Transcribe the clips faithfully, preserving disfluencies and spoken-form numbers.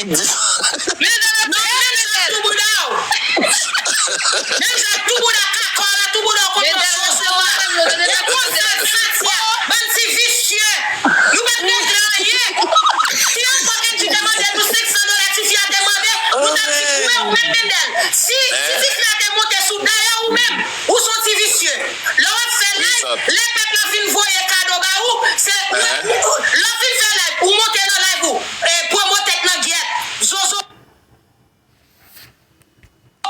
Menm jan tou bouda w. Menm jan tou bouda kakò la, tou bouda w konn nan zozo a. E konsa l santi a. Bann ti visye. Nou pa t regle anyen. Si yon fwa Kendrick te mande nou senk san dola, tifi a te mande, nou t ap di, ou menm, ou menm Mendel. Si, si tifi a te monte sou, dayè ou menm, ou se yon ti visye. Lè w ap fè live, lè pèp la fin voye kado ba ou, se, lè w fin fè live, ou monte nan live ou, e, pwomo tèt nan gyèt. Zozo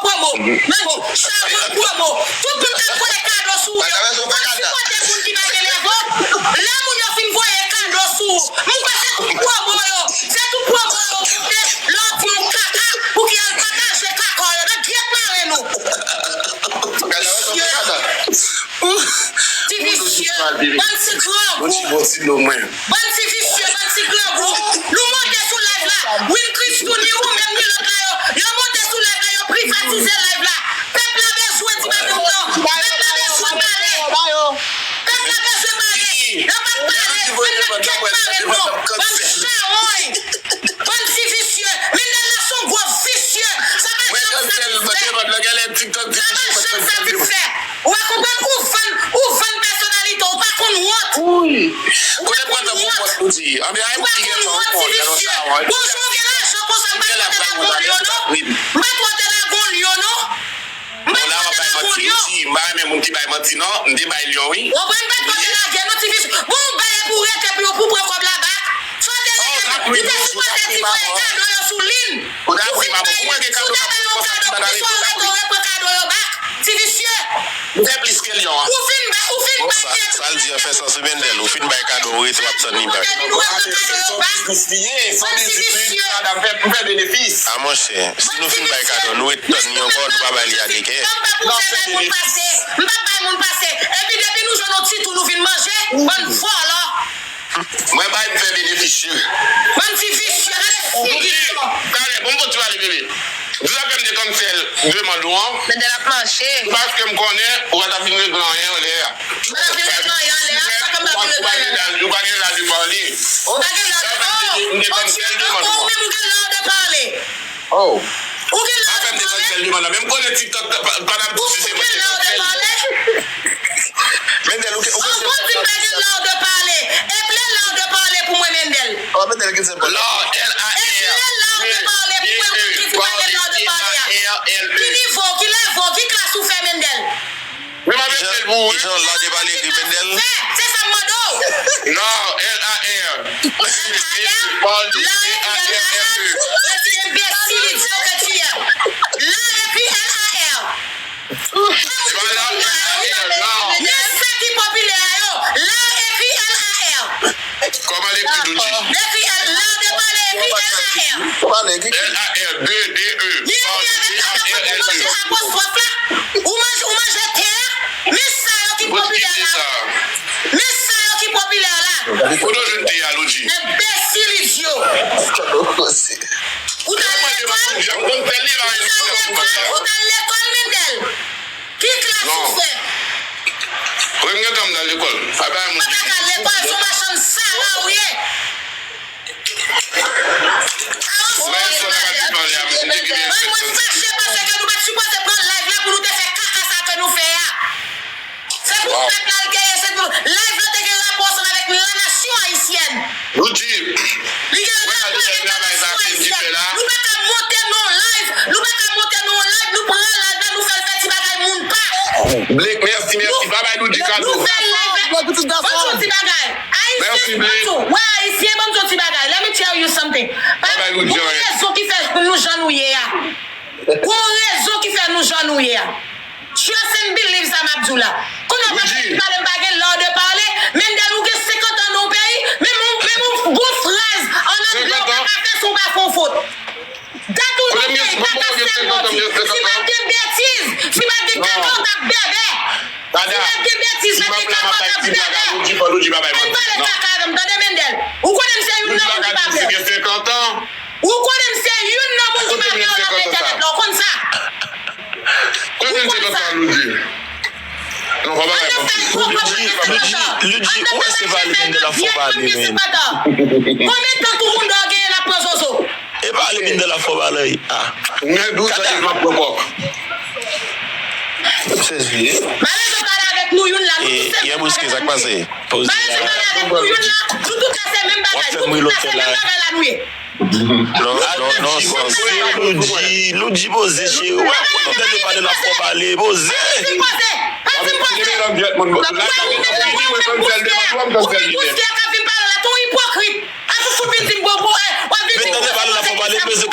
pwomo, Manny, Chawon pwomo. Tout moun k ap voye kado sou ou yo, w ap sipòte moun ki pa gen lèvo. Lè moun yo fin voye kado sou ou, m kwè se tout pwomo yo, se tout pwomo yo monte, lè w di yon kaka pou ki al pataje kakò yo nan gyèt mare nou. Ti visye, bann ti grangou. Bann ti visye, bann ti grangou. Nou monte sou live la. Will Christou, ni ou menm, ni lòt la yo. Yo monte sou live la, yo privatize live la. Pèp la bezwen di bagay non. Pèp la bezwen pale. Pèp la bezwen pale. Yo p ap pale. Menm nan tèt mare nou. Bann chawony. Bann ti visye. Mendel la se yon gwo visye. Sa pa janm satisfè. Sa pa janm satisfè. Ou pa konprann, ou vann, ou vann pèsonalite w, ou pa konn wont. Ou pa konn wont. Ou pa konn wont, ti visye. Bonjou, ou gen lajan konsa, m pa t wè w te lagon lyon non. M pa t wè w te lagon lyon non. M pa t wè w te lagon lyon. M pa renmen moun ki bay manti non. M te bay lyon wi. Ou konprann, m pa t wè w te lage non, ti visye. Bon, ou bay epi ou rete pou yo, pou pran kòb la bak. Sa w te rete, ou te sipoze di voye kado yo sou liy. Ou fin bay, si w ta bay yon kado, poukisa w rete, ou repran kado yo bak? Ti visye. M fè plis ke lyon an. Ou fin bay, ou fin bay kado. Sa l di an fè sans wi Mendel. Ou fin bay kado, ou rete w ap tann li bak. Ou repran kado yo bak. Bann ti visye. M fè benefis. A monchè, si nou fin bay kado, nou ret tann li ankò, nou pa bay li a de kè. M pa pou fè bay moun pase. M pa bay moun pase. Epi depi nou jwenn yon ti tou, nou vin manje. Bann vòlò. Mwen bay m fè benefis cheri. Bann ti visye, gade figi yo. Talè, bon, bon, ti pale bebe. Di sa fè m te konn fè demann ou an. Mendel ap mache. Paske m konnen ou pa t ap vin regle anyen anlè a. Ou pa t ap vin regle anyen anlè a, sa fè m pa vin regle anyen anlè a. Ou pa gen la de pale. Ou pa gen la de pale. M te konn fè demann ou an. Ou menm ou gen la de pale. Oh. Ou gen la de pale. Menm konnen TikTok pa, pa, pa n ap di si se mwen ki te fè l. Mendel, ou gen, ou gen. Ou di m pa gen la de pale. Eple la de pale pou mwen, Mendel. Oh, Mendel gen sèl pale. Eple la de pale pou mwen, ou di m pa gen la de pale a. Ki nivo, ki lèvo, ki klas ou fè, Mendel? Men m ap eple l pou ou wi. Jan la de pale ekri Mendel. Se sa m mande w. Non, L A R. L A R, la ekri L A R, ou se ti enbesil idiot que tu es. La ekri L A R. Se pa la R, la. Men sa ki popilè a yo, la ekri L A R. Kòman l ekri Doudji? L ekri L, la de pale ekri L A R. L A R, de, D E. Li ekri avèk apostwòf la. Ou manje, ou manje tè a? Men sa yo ki popilè la. Men sa yo ki popilè la. Kote w jwenn tè a, Doudji? Enbesil, idyo. Ou t al lekòl? Ou t al lekòl, ou t al lekòl, Mendel? Ki klas ou fè? Wi, m gentan m t al lekòl. Ou pa t al lekòl, se yon machann sala ou ye. Mwen fache paske nou pa t sipoze pran live la pou nou te fè kaka sa ke nou fè a. Se pou pèp la l genyen, se pou live la te gen rapò ansanm avèk la nasyon ayisyèn. Li gen rapò avèk la nasyon ayisyèn. Nou pa ka monte nan live, nou pa ka monte nan live, nou pran live la, nou fè l fè ti bagay moun pa. Blake, mèsi, mèsi. Pa bay Doudji kado. Nou fè live la. Ban m di yon ti bagay. Ayisyen, ban m di w, wè, Ayisyen, ban m di yon ti bagay. Let me tell you something. Pa bay Doudji anyen. Gon rezon ki fè nou jan nou ye a. Gon rezon ki fè nou jan nou ye a. Trust and believe sa m ap di w la. Kounye a w pa ka vin pale m pa gen lè de pale. Mendel, ou gen senkant an nan yon peyi, menm yon, menm yon bon fraz an anglè ou pa ka fè si w pa fè yon fot. Dat ou nan peyi kaka sèlman di. Si pa t gen betiz, si pa t gen kaka ou t ap bèbè. Si pa t gen betiz, pa t gen kaka ou t ap bèbè. Pa vin pale kaka avè m, tande Mendel. Ou konnen m se youn nan moun ki pa pè. Ou konnen m se youn nan moun ki pa pè nan entènèt la, ou konn sa. Ou konn sa. Luigi, Luigi, ou wè se pale Mendel ap fè w pale, men. Konbyen tan tou moun dò genyen l ap pran zozo? E pa ale vin nan la fò balay. Ah. Nèg douz an deja pran kòk. Sezi. Malèz pale avèk nou youn la, nou tout se menm bagay la nou ye. Yè Bouske, sa k pase? Malèz pale avèk nou youn la, nou tout la se menm bagay, nou tout la se menm bagay la nou ye. Non, non, non, sans. Loudji, Loudji poze cheri. Ou pa konn tande pale la fò pale, poze. Pa di m poze, pa di m poze. Ou vin Bouske a ka vin pale la, ton ipokrit. Asouf ou vin di m bon, bon, eh, w ap vin di m poze, poze, poze.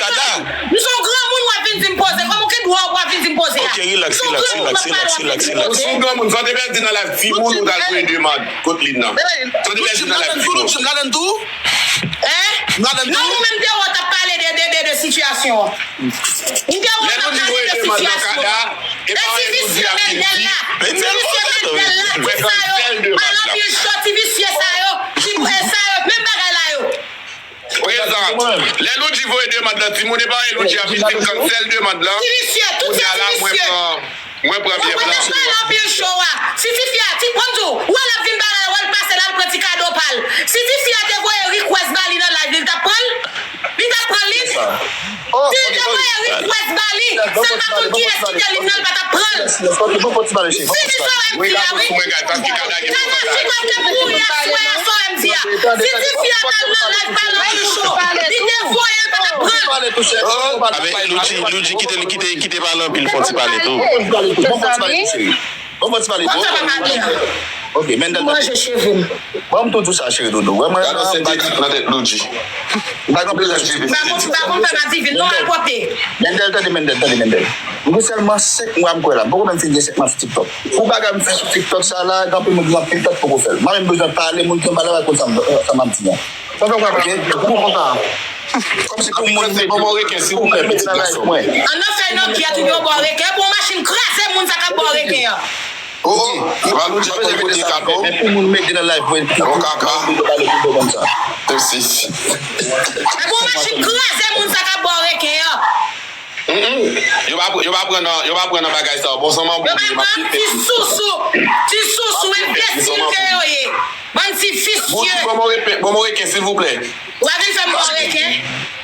M se yon granmoun, w ap vin di m poze. Kòman ki dwa w ap vin di m poze a? Ok, relax, relax, relax, relax, relax, relax. Ou se yon granmoun, sa w te pèdi nan live timoun, ou t al voye demann kot Lina. Sa w te pèdi nan live timoun. Hein? Non, ou menm te wè w t ap pale de, de, de, de sitiyasyon an. M te wè w t ap pale de sitiyasyon an. E ti visye Mendel la, ti visye Mendel la, ti sa yo, al anpil cho, ti visye sa yo, ti bwè sa yo, menm bagay la yo. Prezan, lè Loudji voye demann nan, timoun e pa e Loudji ap vin di m cancel demann lan. Ti visye, tout se ti visye. Mwen pran byen blan. Mwen pale anpil cho a. Si tifi a, ti, bon di w, ou wè l ap vin bagay, ou wè l pase la, l pran ti kado pa l. Si tifi a te voye request ba li nan live, li t ap pran l? Li t ap pran l, li? Si l te voye request ba li, san l pa konn kiyès ki te li nan, l pa t ap pran l. Fini sa w M D a, wi. Kanachi k ap fè m mouri aswè a, sa w M D a. Si tifi a t al nan live pale anpil cho, li te voye l, pa t ap pran l. Amen, Loudji, Loudji, kite, kite, kite pale anpil, fè yon ti pale tou. Bon, bon, ti pale, cheri. Bon, bon, ti pale, bon. Ok, Mendel. Manje cheve m. Bon, m tou di w sa, cheri doudou. Wè, mwen, gade yon sentètik nan tèt Loudji. M pa gen anpil cheve. M pa konn, m pa konn fè m adivin, non, al pwòpte. Mendel, tande, Mendel, tande, Mendel. M gen sèlman senk mwa m kwè la. M poko menm fin gen senk mwa sou TikTok. Pou bagay m fè sou TikTok sa la, gen anpil moun ki gen anpil tèt poko fè l. Mwen menm bezwen pale, moun ki anba la va konn sa m, sa m ap di a. Ok? Ou konn sa. Kòmsi pou moun mete nan live mwen. An nan fè nan gyèt ou yo bò reken, pou yon machin kraze moun sa k ap bò reken an. Oh, oh, pa nou di kote kado. Men pou moun mete nan live mwen, pou moun pale pou konn sa. Tèm sis. Men pou yon machin kraze moun sa k ap bò reken an. Mm, mm. Yo pa, yo pa pran nan, yo pa pran nan bagay sa yo. Bon, sanman bon, yo pa pran ti sousou, ti sousou enbesil ke yo ye. Bann ti visye. Bon, bon, bon, reken, silvouplè. Ou pa vin fè m bò reken.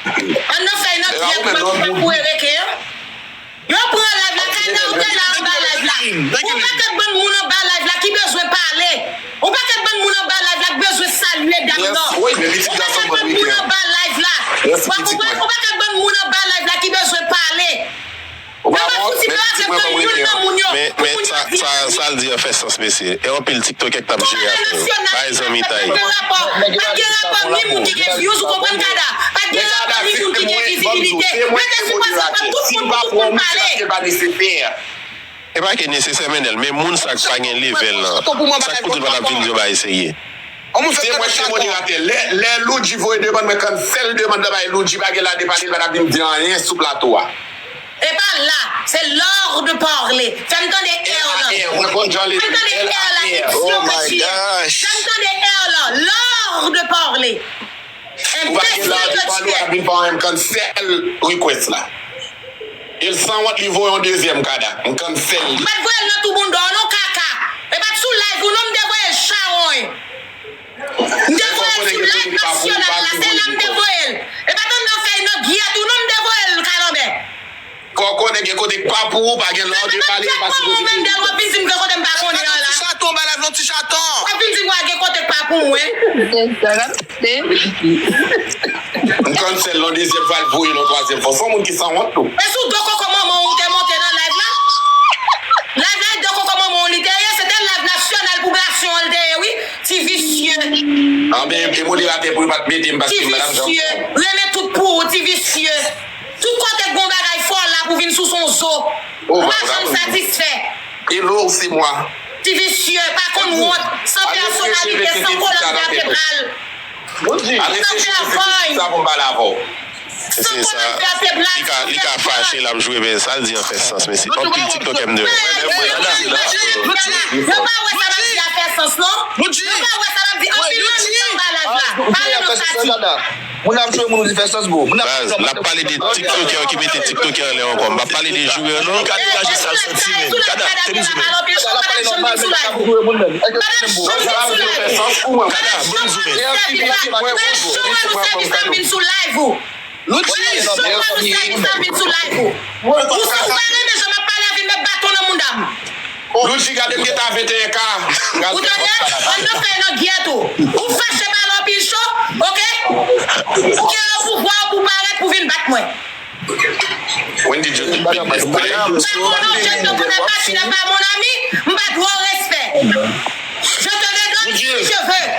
An nan fèy nan pyè pou pa pou reken. Yo pran live la, Kana, ou te la anba live la. Ou pakèt bann moun anba live la ki bezwen pale. Ou pakèt bann moun anba live la k bezwen salye dam nan. Ou pakèt bann moun anba live la. Ou pa konprann? Ou pakèt bann moun anba live la ki bezwen pale. Yo pa fouti pale avèk youn nan moun yo. Men, men sa, sa, sa l di an fè sans, mesye. E anpil TikTokè k t ap jere avè yo. Bay zanmitay. Pa t gen rapò, pa t gen rapò ni moun ki gen views, ou konprann, Kada? Pa t gen rapò ni moun ki gen vizibilite. Mete sou plas la, tout moun, tout moun pale. E pa ke nesesè, Mendel, men moun sa k pa gen level lan, sa k pou di l pa t ap vin di yon bagay serye? Se mwen ki te moderatè. Lè, lè Loudji voye demann, mwen cancel demann nan bay Loudji, pa gen la depale, l pa t ap vin di anyen sou plato a. E pa la, se l'art de parler. Fè m tande air lan. Fè m tande air la, idiot que tu es. Fè m tande air lan, l'art de parler. Ou pa gen la depale, w ap vin pa anyen, m cancel request la. E l sanwont, li voye yon dezyèm, Kada. M cancel li. M pa t voye l nan tou bounda w non, kaka. E pa t sou live ou non m te voye l, chawony. M te voye l sou live nasyonal la, se la m te voye l. E pa t anndan fèy nan gyèt ou non m te voye l, kalanbè. Fò w konnen gen kote k pa pou ou, pa gen lòd de pale, pa sipoze peye. Ou menm, Del, w ap vin di m gen kote m pa konnen an la. Ti chaton, ba live non, ti chaton. W ap vin di m w gen kote k pa pou mwen. M konn sèl yon dezyèm fwa, l voye l yon twazyèm fwa. Se yon moun ki sanwont tou. E sou do koko manman w ou te monte nan live la? Live la, e do koko manman w li te ye, se te live nasyonal pou nasyon an l te ye, wi. Ti visye. Anben, e moderatè pou yo pa t mete m paske madanm Jean. Ti visye. Renmen tout pou ou, ti visye. Tout kote k gon bagay fò la pou vin sou son zo. Ou pa janm satisfè. Hello, c'est moi. Ti visye, pa konn wont, san pèsonalite, san kolòn vètebral. San vèvòy. San kolòn vètebral. Li ka, li ka fache, l ap jwe, men sa l di an fè sans, mesye. Anpil TikTokè m deyò. Yo pa wè sa m ap di a fè sans, non. Yo pa wè sa m ap di. Anpil moun anba live la. Pale nan sa di. Moun ap jwe moun ou di fè sans, bro. Moun ap... Baz, l ap pale de TikTokè ki mete TikTokè anlè ankò. M pa pale de jwè, non. Li ka degaje sa l santi menm. Kada, te m zoumen. Kada, ban m zoumen. Kada, ban m zoumen. Sèvis la, m vin sou live ou. Loudji, Wè, jodi a nou sèvi sa vin sou live ou. Ou si ou pa renmen jan m ap pale a, vin met baton nan mouda m. Loudji, gade m gentan venteyen K. Ou tande? An nou fè nan gyèt ou. Ou fache pale anpil cho, oke? Ou gen yon pouvwa pou parèt pou vin bat mwen. Wendy Joseph. M pa konnen w jèn nan konnen pa, tu n'es pas mon ami, m pa dwe w respè. Je te regarde si je veux.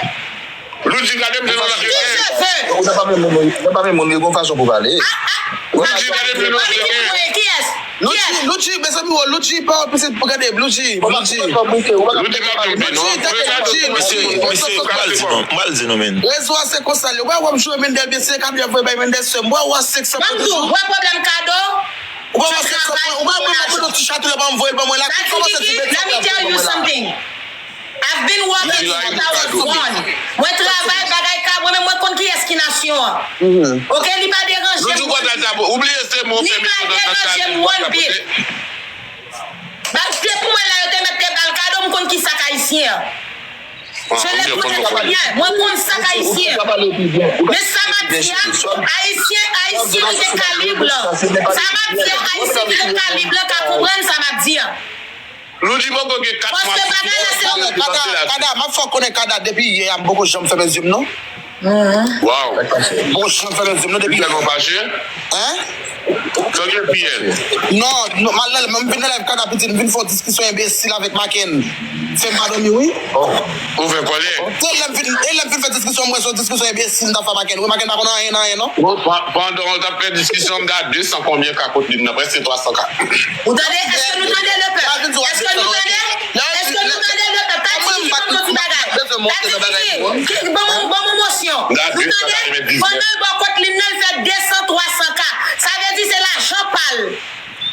Loudji, gade m nan Si je veux. Ou nan pa menm moun, ou nan pa menm moun, li gon fason pou pale. Loudji, gade m nan Kiyès? Loudji, Loudji, mezanmi, wè, Loudji, pa wè pitit pou gade, Loudji, Loudji. Loudji, pa janm non. Loudji, tande Loudji, Loudji. Mesye, m pral di non, m pral di non, men. Rezo a se konsa, li wè, wè, m jwe Mendel, byen, se kado, vre, bay Mendel, se m wè, wè, sèks. Ban m di w, wè pwoblèm kado. Ou pa wè sèks, ou pa wè, mwen, mwen, ti chat, ou pa m voye l ban mwen la, Sa kòman se Titiki, ti let me tell you something. I've been working since two thousand one. Mwen travay bagay ka, mwen menm mwen konn kiyès ki nasyon an. Ok, li pa deranje m. Ou bliye se mwen Li pa deranje m one bit. Ba, se pou mwen la yo te mèt te ba l kado, m konn ki sa k ayisyen an. Je l'ai très bien. Mwen konn sa k ayisyen. Men sa m ap di a, ayisyen, ayisyen ki gen kalib lan. Sa m ap di a, ayisyen ki gen kalib lan ka konprann sa m ap di a. Loudji poko gen kat mwa. Paske bagay la se yon Kada, Kada, m ap fè w konnen Kada depi yè a, m poko janm fèmen zye m non. Wow. Poko janm fèmen zye m non depi Li yè. tèlman fache. Hein? Sa gen piyè. Non, non, m al nan, m vin nan live Kada pitit, m vin fè yon diskisyon enbesil avèk Maken. Fè m pa dòmi, wi. Ou fè kòlè. Se lè m vin, e lè m vin fè diskisyon, mwen se yon diskisyon enbesil m t ap fè Maken. Wi, Maken pa konn anyen nan anyen non. Pandan w t ap fè diskisyon m gade san konbyen ka kont li nan, prèske twa san ka. Ou tande? Èske nou tande le pèp? Èske nou tande? Èske nou tande le pèp? Tati ki ban m yon ti bagay. Tati ki ban m, ban m yon mosyon. Nou tande? Pandan l bò kont li nan, l fè de san, twa san ka. Sa vle di se lajan pa l.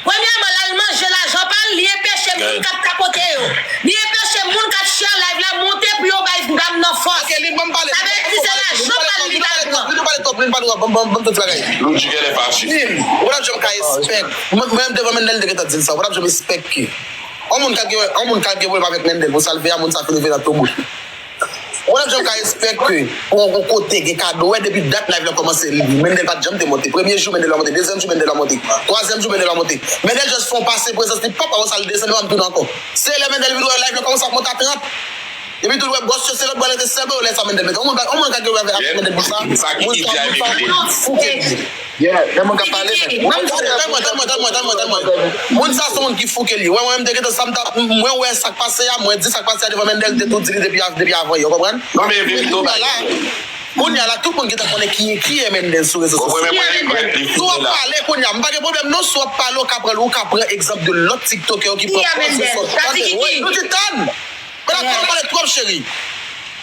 Premyèman, l al manje lajan pa l, li enpeche moun k ap tapote yo. Li enpeche moun k ap share live la monte pou yo bay dam nan fòs. Sa vle di se lajan pa l li t al pran. Li nou pale twòp, li nou pale twòp, ban m, ban m, ban m tout bagay. Loudji genlè fache. Ou pa t ap janm ka espèk. Mwen, mwen menm devan Mendel, m te gentan di l sa. Ou pa t ap janm espèk ke yon moun ka gen, yon moun ka gen pwoblèm avèk Mendel, pou sa l fè a, moun sa fin rive nan tou bout. Ou pa t ap janm ka espèk ke yon, yon kote gen kado. Wè, depi dat live la kòmanse, Mendel pa t janm te monte. Premye jou, Mendel pa monte. Dezyèm jou, Mendel pa monte. Twazyèm jou, Mendel pa monte. Mendel just fè yon pase prezans li, pòp, apre sa, l desann, li pa m tounen ankò. Se lè Mendel vin wè live la kòmanse ap monte a trant. Epi tou l wè bòs yo se lòt bò, lè se sèl bò yo, lè sa Mendel mete. Yon moun ka, yon moun ka gen pwoblèm avèk Mendel pou sa. Moun sa, moun sa, moun sa fouke li. Yeah, men moun k ap pale, men. Tann mwen, tann mwen, tann mwen, tann mwen, tann mwen. Moun sa se moun ki fouke li. Wè, mwen menm te gentan sa m t ap, mwen wè sa k pase a, mwen di sa k pase a devan Mendel, te tou di li depi, depi avan yè, w konprann? Non, men vin tou bagay. Kounye a la, tout moun gentan konnen ki, ki e Mendel sou rezo sosyo. Si w ap pale kounye a, m pa gen pwoblèm non, si w ap pale, w ka pran, ou ka pran egzanp de lòt tiktokè yo ki pran pòz yo sòt. Tande, wi, nou di tann. Mwen ap pale twòp, cheri.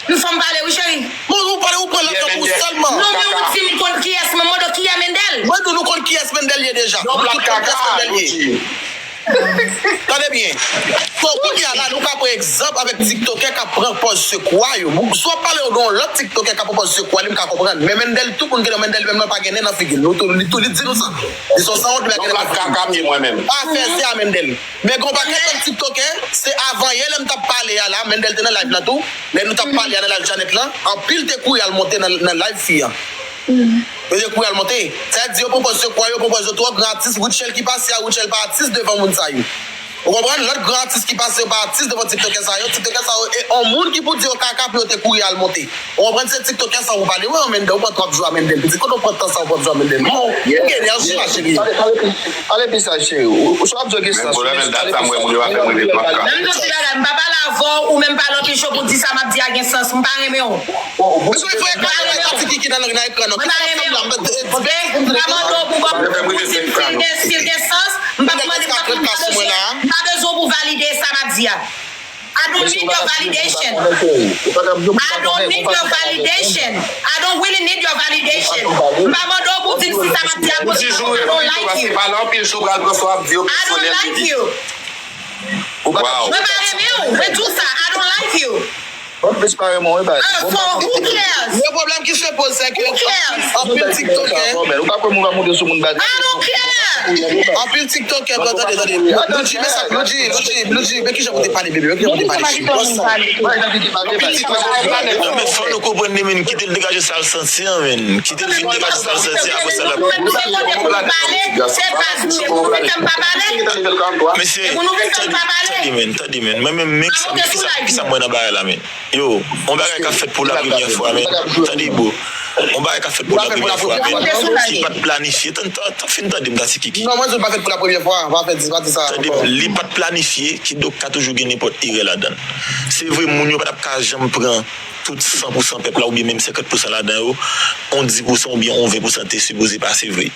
M fè m pale wi, cheri. Bon, ou pale, ou pran lòt tan pou ou sèlman. Non, men ou di m konn kiyès, mwen mande w ki e Mendel. Mwen di w nou konn kiyès Mendel ye deja. Nou tout konn kiyès Mendel ye. Tande byen. So, kounye a la, nou ka pran egzanp avèk tiktokè k ap pran pòz sekwa yo. Si w ap pale de yon lòt tiktokè k ap pran pòz sekwa li, m ka konprann. Men Mendel, tout moun ki nan Mendel, menm nan pa gen nen nan figi l. Nou tou, li tou, li di nou sa. Li se yon sanwont, li pa gen nen nan figi l. Pa fè zye a Mendel. Men gen yon pakèt lòt tiktokè, se avan yè lè m t ap pale a la, Mendel te nan live la tou. Lè nou t ap pale a nan live Janet lan, anpil te kouri al monte nan, nan live fi an. Yo te kouri al monte. Sa vle di yo pran pòz yo kwè yo pran pòz yo twò gran atis. Rutshelle ki pase a, Rutshelle pa atis devan moun sa yo. Ou konprann? Lòt gran atis ki pase yo pa atis devan tiktokè sa yo. Tiktokè sa yo, e yon moun ki pou di yo kaka pou yo te kouri al monte. Ou konprann? Se tiktokè sa ou pale. Wè, Mendel, ou pran twòp jou a Mendel. Pitit, kote ou pran tan sa ou pran jou a Mendel? Non, ou gen enèji la, cheri. Pale, pale pi, pale pi sa, cheri. Ou, ou, si w ap jwe gen sans, Menm pwoblèm, dat sa m wè moun yo pa fè m rive twòp ka. Menm jan ti bagay, m pa pale avè w, ou menm pale anpil cho pou di sa m ap di a gen sans, m pa renmen w. Ou sou fè kaka ti kiki nan, nan ekran, non. Mwen pa renmen w. Ok? M pa mande w pou ban m pou di m si l gen, si l gen sans, m pa mande, m pa mande w, m pa bezwen w pou valide sa m ap di a. I don't need your validation. I don't need your validation. I don't really need your validation. M pa mande w pou di m si sa m ap di a posib. I don't like you. I don't like you. Mwen pa renmen w. Mwen di w sa. I don't like you. Mwen plis pa renmen w, e bay. Uh, for who cares? Le pwoblèm ki se poze, se ke Who cares? Anpil tiktokè. Ou pa kwè moun va monte sou moun bagay. I don't care. Anpil TikTokè, bro, tande, tande. Blue G, men sa, Blue G, Blue G, Blue G, men kijan pou te pale, bebe, men kijan pou te pale, cheri. Anpil TikTokè. Non, men fò nou konprann li, men kite l degaje sa l santi an, men. Kite l vin degaje sa l santi, apre sa l ap. Mesye, tande, tande, men, tande, men, men, men, kisa, kisa, kisa mwen nan bagay la, men. Yo, yon bagay k ap fèt pou la premyè fwa, men. Tande, bro. Yon bagay k ap fèt pou la premyè fwa, men. Ki pa t planifye. Tann, tann, tann, fin tande m ta ti kiki. Non, mwen di w pa fèt pou la premyè fwa. Pa fè di, pa di sa ankò. Li pa t planifye, kidonk ka toujou gen nenpòt erè ladan l. Se vre, moun yo pa t ap ka janm pran tout san pou san pèp la oubyen menm senkant pou san ladan yo, yon dis pou san oubyen yon ven pou san te sipoze pase vre.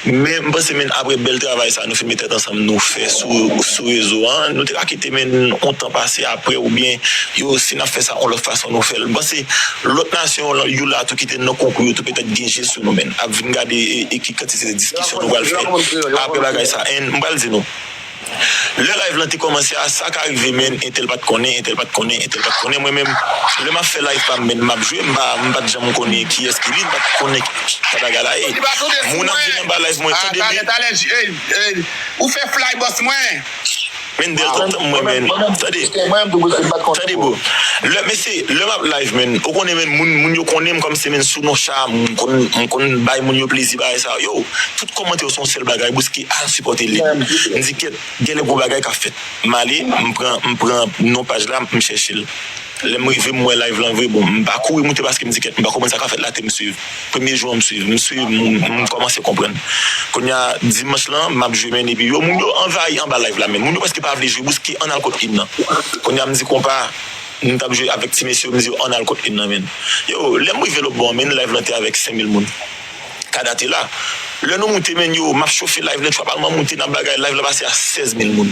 Men, m panse, men, apre bèl travay sa, nou fin met tèt ansanm, nou fè sou, sou rezo an, nou te ka kite, men, yon tan pase apre, oubyen, yo, si n ap fè sa yon lòt fason, nou fè l. M panse, lòt nasyon yo la tou ki te nan konkou yo tou petèt gen je sou nou, men, ap vin gade e, e ki kantite diskisyon nou pral fè apre bagay sa. And m pral di nou, lè live lan te kòmanse a, sa ka rive, men, entèl pa t konnen, entèl pa t konnen, entèl pa t konnen. Mwen menm, lè m ap fè live pa m, men, m ap jwe, m pa, m pa t janm konnen kiyès ki li, m pa t konnen ki sa bagay la ye. Moun ap vin anba live mwen, tande, men. Ou fè fly boss mwen. Men, Dèl, tann mwen, men. Tande. Tande, bro. Lè, mesye, lè m ap live, men, ou konnen, men, moun, moun yo konnen m kòm se, men, sou non cha, m konn, m konn bay moun yo plezi, bagay sa yo. Tout kòmantè yo se yon sèl bagay, bouske al sipòte li. M di, kèt, genlè gon bagay k ap fèt. M ale, m pran, m pran non paj la, m chèche l. Lè m rive, m wè live lan vre, bon, m pa kouri moute paske m di, kèt, m pa konprann sa k ap fèt la, te m swiv. Premye jou an, m swiv, m swiv, m, m kòmanse konprann. Kounye a, dimanch lan, m ap jwe, men, epi yo, moun yo anvayi anba live la, men. Moun yo prèske pa vle jwe, bouske ann al kot in nan. Kounye a, m di, konpa, m t ap jwe avèk ti mesye yo, m di yo, ann al kot in nan, men. Yo, lè m rive lòt bò an, men, live lan te avèk senk mil moun. Kada te la. Lè nou moute, men, yo, m ap chofe live lan, tchwa palman moute, n ap bagay, live lan pase a sèz mil moun.